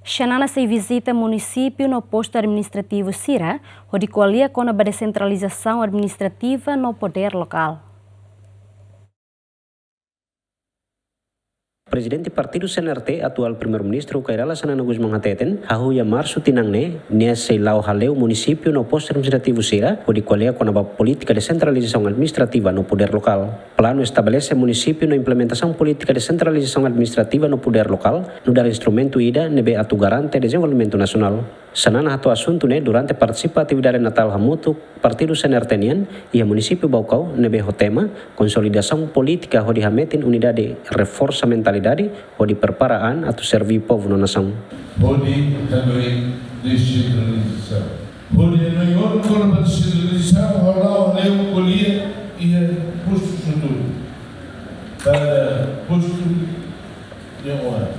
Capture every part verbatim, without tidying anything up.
Xanana sei vizita munisípiu no postu administrativu sira, hodi ko'alia kona-ba desentralizasaun administrativa no podér lokál. Prezidente Partidu C N R T, atuál Primeiru-Ministru Kay Rala Xanana Gusmão hateten, hahú iha Marsu tinan ne'e, nia sei la'o hale'u munisípiu no postu administrativu sira, hodi ko'alia kona-ba polítika desentralizasaun administrativa no podér lokál. Planu estabelese munisípiu no implementasaun polítika desentralizasaun administrativa no podér lokál, nu'udar instrumentu ida ne'ebé atu garante dezenvolvimentu nasionál. Xanana hato'o asuntu ne'e durante partisipa atividade Natál hamutuk Partidu C N R T nian iha munisípiu Baucau, ne'ebé ho tema Konsolidasaun Polítika hodi hametin unidade, reforsa mentalidade, hodi prepara an atu serví povu no nasaun. Hodi hanoin desentralizasaun. Hodi hanoin kona-ba desentralizasaun, ha'u la'o hale'u ko'alia iha postu sira hotu. Kada postu nia oan.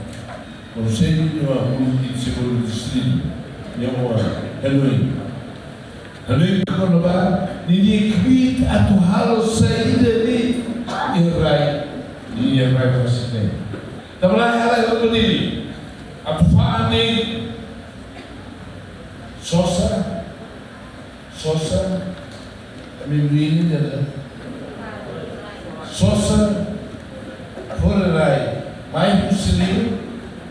Konsellu nia oan, munisípiu, distritu nia oan. Hanoin. Hanoin kona-ba ninia kbiit atu halo saida de'it iha rai, iha rai fase ne'e. Tanba lae, halo halo diri. Atu fa'an de'it. Sosa, sosa, ami bini dada. Sosa, fora rai, mai husi li'ur,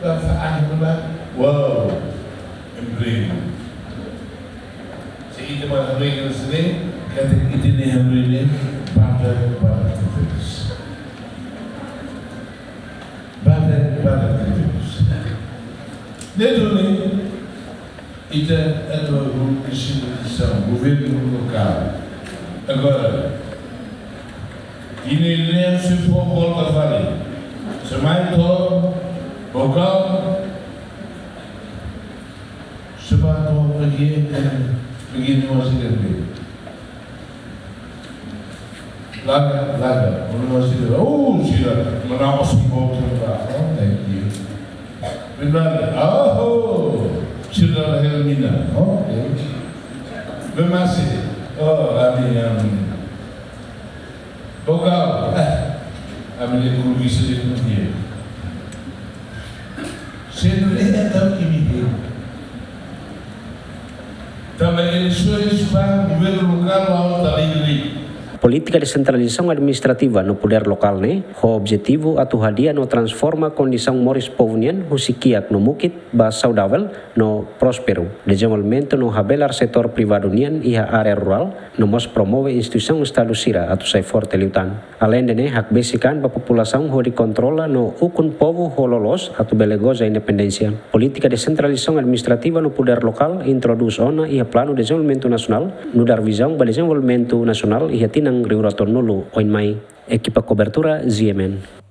ba fa'an ba, wow, emprego. Se ita mak hanoin hanesan ne'e, katak ita-nia hanoin ne'e badak, badak tebes. Badak, badak tebes. Ne'e duni, ita atu halo instituisaun, governu lokál. Agora, ida-ne'e sei fó volta fali. Se mai to'o Baucau, se ba to'o pagi, pagi no masih kerja. Laga, laga. Unu masih kerja. Oh, sira, mana masih bau kerja. Oh, thank you. Benar. Oh, sira Helmina. Oke. Be masih. Oh, ami, ami. Baucau. Eh, ami le kurgi sedikit dia. Sendo le tahu kimi dia. Tanba eleisoens ba governu lokál la'o talili. Polítika desentralizasaun administrativa no podér lokál ne'e ho objetivu atu hadi'a no transforma kondisaun moris povu nian husi kiak no mukit ba saudavel no prósperu, dezenvolvimentu no habelar setór privadu nian iha área rurál, no mós promove instituisaun Estadu sira atu sai forte liután. Aleinde ne'e, hakbesik an ba populasaun hodi kontrola no ukun povu ho loloos atu bele goza independénsia. Polítika desentralizasaun administrativa no podér lokál introdús ona iha Planu Dezenvolvimentu Nasionál, nu'udar vizaun ba dezenvolvimentu nasionál iha tinan rihun rua tolunulu oin mai. Ekipa kobertura, Z M N.